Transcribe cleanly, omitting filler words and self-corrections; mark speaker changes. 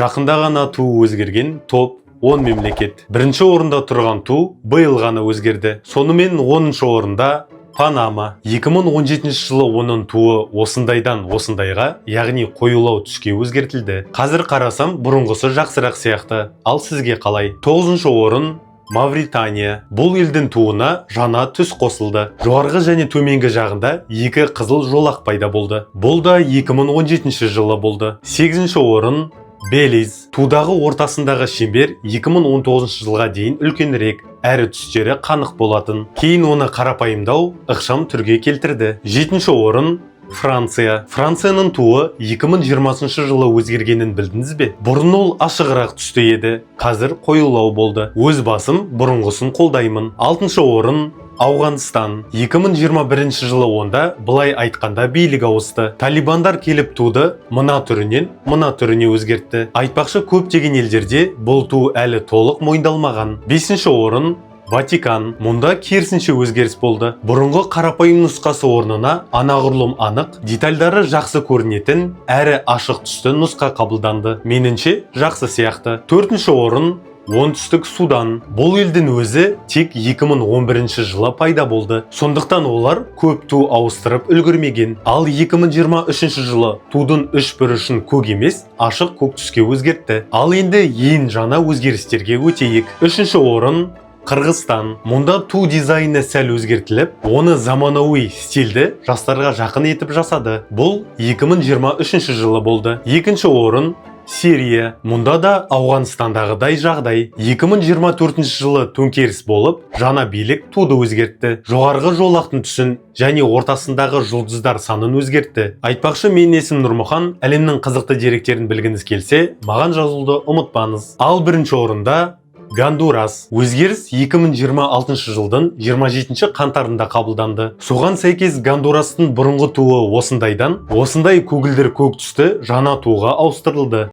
Speaker 1: Жақында ғана ту өзгерген топ 10 мемлекет. Бірінші орында тұрған ту биыл ғана өзгерді. Сонымен, 10 орында Панама. 2017 жылы оның туы осындайдан осындайға, яғни қоюлау түске өзгертілді. Қазір қарасам, бұрынғысы жақсырақ сияқты. Ал сізге қалай? 9 орын — Мавритания. Бұл елдің туына жаңа түс қосылды. Жоғарғы және төменгі жағында екі қызыл жолақ пайда болды. Бұл да 2017 жылы болды. 8 орын — Белиз. Тудағы ортасындағы шеңбер 2019 жылға дейін үлкенірек әрі түстері қанық болатын. Кейін оны қарапайымдау, ықшам түрге келтірді. Жетінші орын — Франция. Францияның туы 2020 жылы өзгергенін білдіңіз бе? Бұрын ол ашығырақ түсті еді, қазір қоюлау болды. Өз басым бұрынғысын қолдаймын. Алтыншы орын — Ауғанстан. 2021 жылы онда, былай айтқанда, билік ауысты. Талибандар келіп, туды мына түрінен мына түріне өзгертті. Айтпақшы, көптеген елдерде бұл ту әлі толық мойындалмаған. Бесінші орын — Ватикан. Мұнда керісінше өзгеріс болды. Бұрынғы қарапайым нұсқасы орнына анағұрлым анық, детальдары жақсы көрінетін әрі ашық түсті нұсқа қабылданды. Меніңше, жақсы сияқты. Төртінші орын — Оңтүстік Судан. Бұл елдің өзі тек 2011 жылы пайда болды. Сондықтан олар көп ту ауыстырып үлгермеген. Ал 2023 жылы тудың үш бұрышын көк емес, ашық көк түске өзгертті. Ал енді ең жаңа өзгерістерге өтейік. Үшінші орын — Қырғызстан. Мұнда ту дизайны сәл өзгертіліп, оны заманауи стильді, жастарға жақын етіп жасады. Бұл 2023 жылы болды. Екінші орын — Сирия. Мұнда да Ауғанстандағыдай жағдай. 2024 жылы төңкеріс болып, жаңа билік туды өзгертті. Жоғарғы жолақтың түсін және ортасындағы жұлдыздар санын өзгертті. Айтпақшы, менің есімім Нұрмұхан. Әлемнің қызықты деректерін білгіңіз келсе, маған жазылуды ұмытпаңыз. Ал бірінші орында — Гондурас. Өзгеріс 2026 жылдың 27 қаңтарында қабылданды. Соған сәйкес Гондурастың бұрынғы туы осындайдан осындай көгілдір көк түсті жаңа туға ауыстырылды.